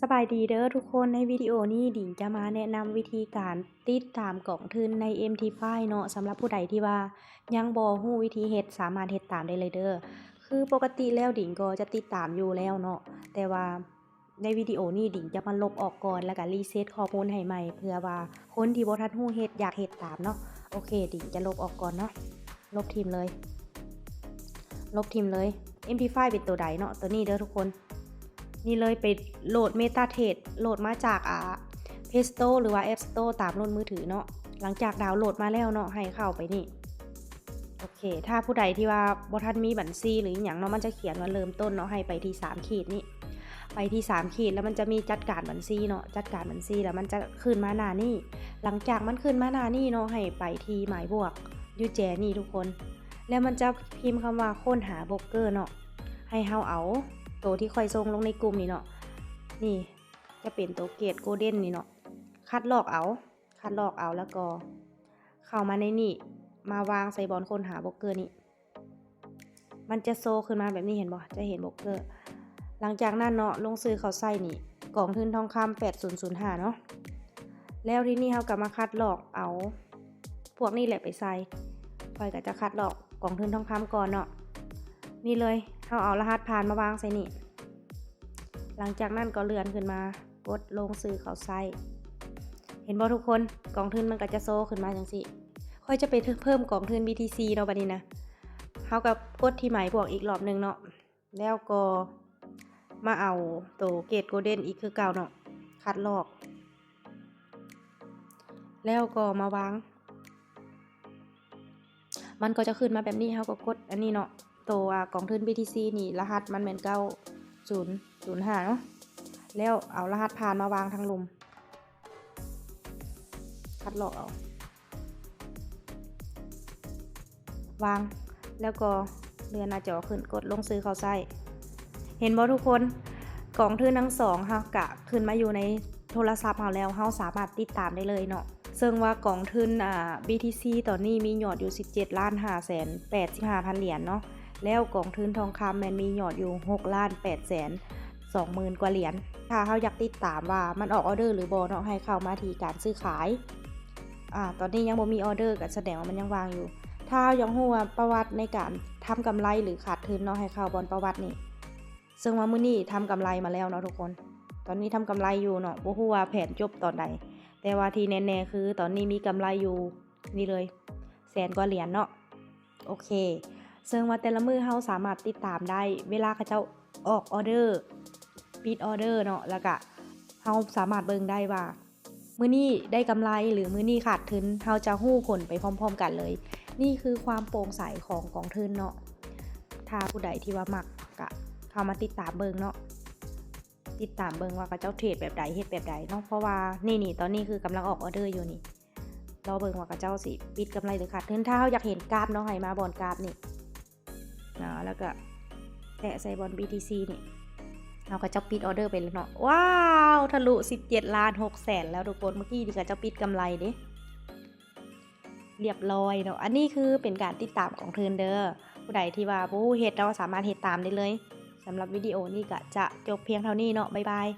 ສະບາຍດີເດີທຸກຄົນ, ໃນວິດີໂອນີ້ດິງຈະມາແນະນຳວິທີການຕິດຕາມກອງທຶນໃນ ເອັມທີໄຟ ເນາະ. ສຳລັບຜູ້ໃດທີ່ວ່າຍັງບໍ່ຮູ້ວິທີເຮັດ ສາມາດເຮັດຕາມໄດ້ເລີຍເດີ. ຄືປົກກະຕິແລ້ວດິງກໍຈະຕິດຕາມຢູ່ແລ້ວເນາະ, ແຕ່ວ່າໃນວິດີໂອນີ້ດິງຈະມາລົບອອກກ່ອນ ແລ້ວກໍຣີເຊັດຂໍ້ມູນໃຫ້ໃໝ່ ເພື່ອວ່າຄົນທີ່ບໍ່ທັນຮູ້ເຮັດ ຢາກເຮັດຕາມເນາະ. ໂອເຄ, ດິງຈະລົບອອກກ່ອນເນາະ. ລົບຖິ້ມເລີຍ ລົບຖິ້ມເລີຍ. ເອັມທີໄຟ ເປັນໂຕໃດເນາະ? ໂຕນີ້ເດີທຸກຄົນ. ນີ້ເລີຍ, ໄປໂຫຼດ MetaTrader ໂຫຼດມາຈາກ ອ່າ Play Store ຫຼືວ່າ App Store ຕາມລຸ້ນມືຖືເນາະ. ຫຼັງຈາກດາວໂຫຼດມາແລ້ວເນາະ, ໃຫ້ເຂົ້າໄປນີ້. ໂອເຄ, ຖ້າຜູ້ໃດທີ່ວ່າບໍ່ທັນມີບັນຊີ ຫຼື ອີ່ຫຍັງເນາະ, ມັນຈະຂຽນວ່າເລີ່ມຕົ້ນເນາະ, ໃຫ້ໄປທີ່ສາມຂີດນີ້. ໄປທີ່ສາມຂີດ ແລ້ວມັນຈະມີຈັດການບັນຊີເນາະ, ຈັດການບັນຊີ ແລ້ວມັນຈະຂຶ້ນມາໜ້ານີ້. ຫຼັງຈາກມັນຂຶ້ນມາໜ້ານີ້ເນາະ, ໃຫ້ໄປທີ່ໝາຍບວກຢູ່ແຈນີ້ທຸກຄົນ. ແລ້ວມັນຈະພິມຄຳວ່າຄົ້ນຫາໂບຣກເກີເນາະ, ໃຫ້ເຮົາເອົາໂຕທີ່ຂ້ອຍສົ່ງລົງໃນກຸ່ມນີ້ເນາະ, ນີ້ຈະເປັນໂຕເກດໂກລເດັນນີ້ເນາະ, ຄັດລອກເອົາ ຄັດລອກເອົາ ແລ້ວກໍເຂົ້າມາໃນນີ້, ມາວາງໃສ່ບ່ອນຄົ້ນຫາໂບຣກເກີນີ້. ມັນຈະໂຊຂຶ້ນມາແບບນີ້, ເຫັນບໍ່? ຈະເຫັນໂບຣກເກີ. ຫຼັງຈາກນັ້ນເນາະ, ລົງຊື່ເຂົ້າໃສ່ນີ້, ກອງທຶນທອງຄຳແປດສູນສູນຫ້າເນາະ. ແລ້ວທີນີ້ເຮົາກໍມາຄັດລອກເອົາພວກນີ້ແຫຼະໄປໃສ່. ຂ້ອຍກໍຈະຄັດລອກກອງທຶນທອງຄຳກ່ອນເນາະ. ນີ້ເລີຍ, ເຮົາເອົາລະຫັດຜ່ານມາວາງໃສ່ນີ້. ຫຼັງຈາກນັ້ນກໍເລື່ອນຂຶ້ນມາ, ກົດລົງຊື່ເຂົ້າໃສ່. ເຫັນບໍ່ທຸກຄົນ? ກອງທຶນມັນກໍຈະໂຊຂຶ້ນມາຈັ່ງຊີ້. ຂ້ອຍຈະໄປເພີ່ມກອງທຶນ BTC ເນາະ, ບັດນີ້ນະ. ເຮົາກໍກົດທີ່ໝາຍບວກອີກລອບໜຶ່ງເນາະ, ແລ້ວກໍມາເອົາໂຕເກດໂກລເດັນອີກຄືເກົ່າເນາະ, ຄັດລອກ ແລ້ວກໍມາວາງ. ມັນກໍຈະຂຶ້ນມາແບບນີ້, ເຮົາກໍກົດອັນນີ້ເນາະ. ໂຕ ອ່າ ກອງທຶນ BTC ນີ້ ລະຫັດມັນແມ່ນເກົ້າສູນສູນຫ້າເນາະ. ແລ້ວເອົາລະຫັດຜ່ານມາວາງທາງລຸ່ມ, ຄັດລອກເອົາ, ວາງ ແລ້ວກໍເລື່ອນໜ້າຈໍຂຶ້ນ, ກົດລົງຊື່ເຂົ້າໃສ່. ເຫັນບໍ່ທຸກຄົນ? ກອງທຶນທັງສອງເຮົາກະຂຶ້ນມາຢູ່ໃນໂທລະສັບເຮົາແລ້ວ, ເຮົາສາມາດຕິດຕາມໄດ້ເລີຍເນາະ. ເຊິ່ງວ່າກອງທຶນ ອ່າ BTC ຕອນນີ້ມີຍອດຢູ່ສິບເຈັດລ້ານຫ້າແສນແປດສິບຫ້າພັນຫຼຽນເນາະ, ແລ້ວກອງທຶນທອງຄຳແມ່ນມີຍອດຢູ່ຫົກລ້ານແປດແສນສອງໝື່ນກວ່າຫຼຽນ. ຖ້າເຮົາຢາກຕິດຕາມວ່າມັນອອກອໍເດີຫຼືບໍ່ເນາະ, ໃຫ້ເຂົ້າມາທີ່ການຊື້ຂາຍ. ອາ ຕອນນີ້ຍັງບໍ່ມີອໍເດີ ກໍສະແດງວ່າມັນຍັງວ່າງຢູ່. ຖ້າເຮົາຢາກຮູ້ວ່າປະຫວັດໃນການທຳກຳໄລ ຫຼື ຂາດທຶນເນາະ, ໃຫ້ເຂົ້າບ່ອນປະຫວັດນີ້. ເຊິ່ງວ່າມື້ນີ້ທຳກຳໄລມາແລ້ວເນາະທຸກຄົນ. ຕອນນີ້ທຳກຳໄລຢູ່ເນາະ, ບໍ່ຮູ້ວ່າແຜນຈົບຕອນໃດ, ແຕ່ວ່າທີ່ແນ່ໆຄືຕອນນີ້ມີກຳໄລຢູ່ນີ້ເລີຍ ແສນກວ່າຫຼຽນເນາະ. ໂອເຄ, ເຊິ່ງວ່າແຕ່ລະມື້ເຮົາສາມາດຕິດຕາມໄດ້ ເວລາເຂົາເຈົ້າອອກອໍເດີ, ປິດອໍເດີເນາະ, ແລ້ວກະເຮົາສາມາດເບິ່ງໄດ້ວ່າ ມື້ນີ້ໄດ້ກຳໄລ ຫຼື ມື້ນີ້ຂາດທຶນ, ເຮົາຈະຮູ້ຜົນໄປພ້ອມໆກັນເລີຍ. ນີ້ຄືຄວາມໂປ່ງໃສຂອງກອງທຶນເນາະ. ຖ້າຜູ້ໃດທີ່ວ່າມັກ ກະເຂົ້າມາຕິດຕາມເບິ່ງເນາະ, ຕິດຕາມເບິ່ງວ່າເຂົາເຈົ້າເທຣດແບບໃດ ເຮັດແບບໃດເນາະ. ເພາະວ່ານີ້ ນີ້ ຕອນນີ້ຄືກຳລັງອອກອໍເດີຢູ່ນີ້, ລໍເບິ່ງວ່າເຂົາເຈົ້າຊິປິດກຳໄລ ຫຼື ຂາດທຶນ. ຖ້າເຮົາຢາກເຫັນກາບເນາະ, ໃຫ້ມາບ່ອນກາບນີ້. ເນາະ ແລ້ວກໍແຕະໃສ່ບ່ອນ BTC ນີ້ ເຮົາກໍຈະປິດອໍເດີໄປແລ້ວເນາະ. ວ້າວ ທະລຸສິບເຈັດລ້ານຫົກແສນແລ້ວທຸກຄົນ. ເມື່ອກີ້ນີ້ກໍຈະປິດກຳໄລເດ້ ລຽບລ້ອຍເນາະ. ອັນນີ້ຄືເປັນການຕິດຕາມກອງທຶນເດີ. ຜູ້ໃດທີ່ວ່າບໍ່ຮູ້ເຮັດເນາະ ສາມາດເຮັດຕາມໄດ້ເລີຍ. ສຳລັບວິດີໂອນີ້ກໍຈະຈົບພຽງເທົ່ານີ້ເນາະ. ບາຍບາຍ.